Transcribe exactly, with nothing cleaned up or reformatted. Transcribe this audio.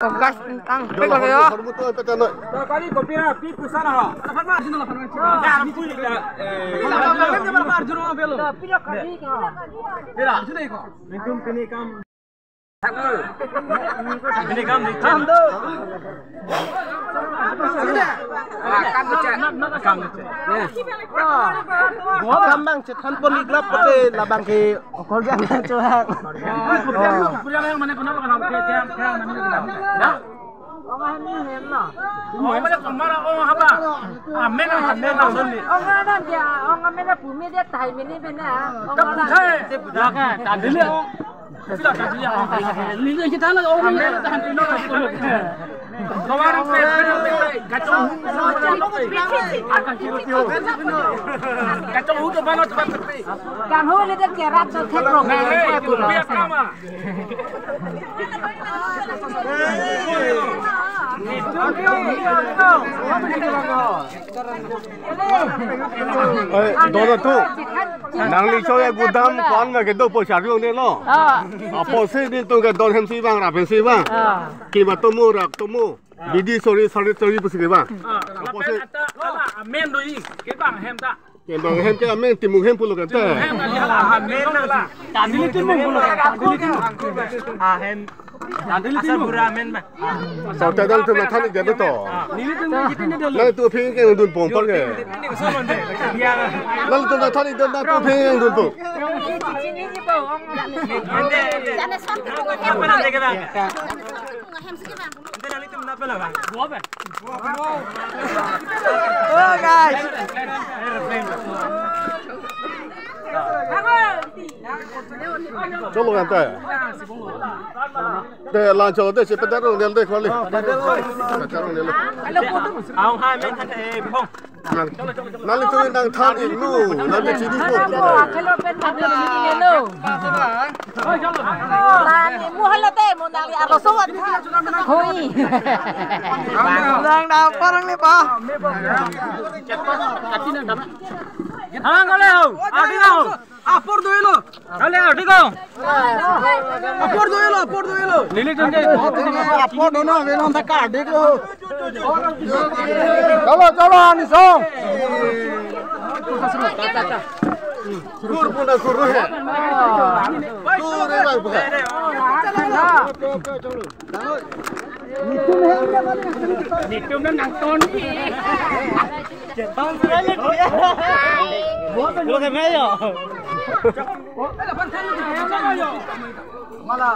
Gas ang pek lagi ya. Sorbu tu petanoi. Kali kopi ra, pi pusan ha. Lapan ma, sini lapan ma. Ya, aku ni ya. Eh, lapan ma, lapan ma, Arjun ma belo. Bela. Sini ko. Mintum pini kam. Pini kam di. Kam do. Ah, kam do, cak. Kam do, cak. Ya. Kam bang chethan pon iglap pete labang ke okol jang chuang. Puriang yang mana kenal kenal ke tiang tiang mana kenal. Ya. Ong ahem ni hem na. Ong mana kemana ong apa? Amen amen amen. Ong anan dia, ong amen na bumi dia tahai mini bena. Ong anan. Bukan, tadi dia ong. Sila tadi dia ong. Ini kita nak ong amen tahan dulu. Kawar pe pe pe kacau. Akan kiro kiro. Kacau tu mana tu. Kang ho le dia kerat tu thek rong. Nah, eh, biar sama. Eh, dona tu. Nangli choi gudam kon ga kedo po chariong ne lo. Ah. Apotsi nelitum ke don hem si bang, rap hem si bang. Ah. Kima tomo, rap tomo. Bidi sori, sari sori pusi ke bang. Ah. Apotsi. Lapen ata, ala, amen do i, ke bang hem ta. Kembang hem ke amen, timung hem pulo kan ta. Timung hem kali hala, amen hala. Tandili timung pulo kan, tandili timung. Ah, hem. Tandili timung. Asal pura amen ba. So, tadang tu nathani dia betul. Neli tu neli tu neli dulu. Lalu tu ping ke dun pong pon ke. Lalu tu nathani dun tu ping dun pong. Apa nanti ke bang? Nanti neli tu mana pala bang? Oh, guys. Cholo kan ta. Te lan cholo te si petar rong del de kholi. Petar rong del. Aung ha men than e bong. Nangli tu nangthan iknu, nangli chini ko. Hello, pen than iknu. Lani mu hala te mu nangli arloso wan tha. Hoi. Nang da parang ni pa. Hang kale ho. Adi ho. Apor do elo. Kale adi ho. Apor do elo, apor do elo. Lili tun de. Apor do na velo ta ka de ho. Cholo, cholo, ani song. Kur puna kur he. Kur he bang buka. Nitum na nangton. Lo ke meyo. Mala.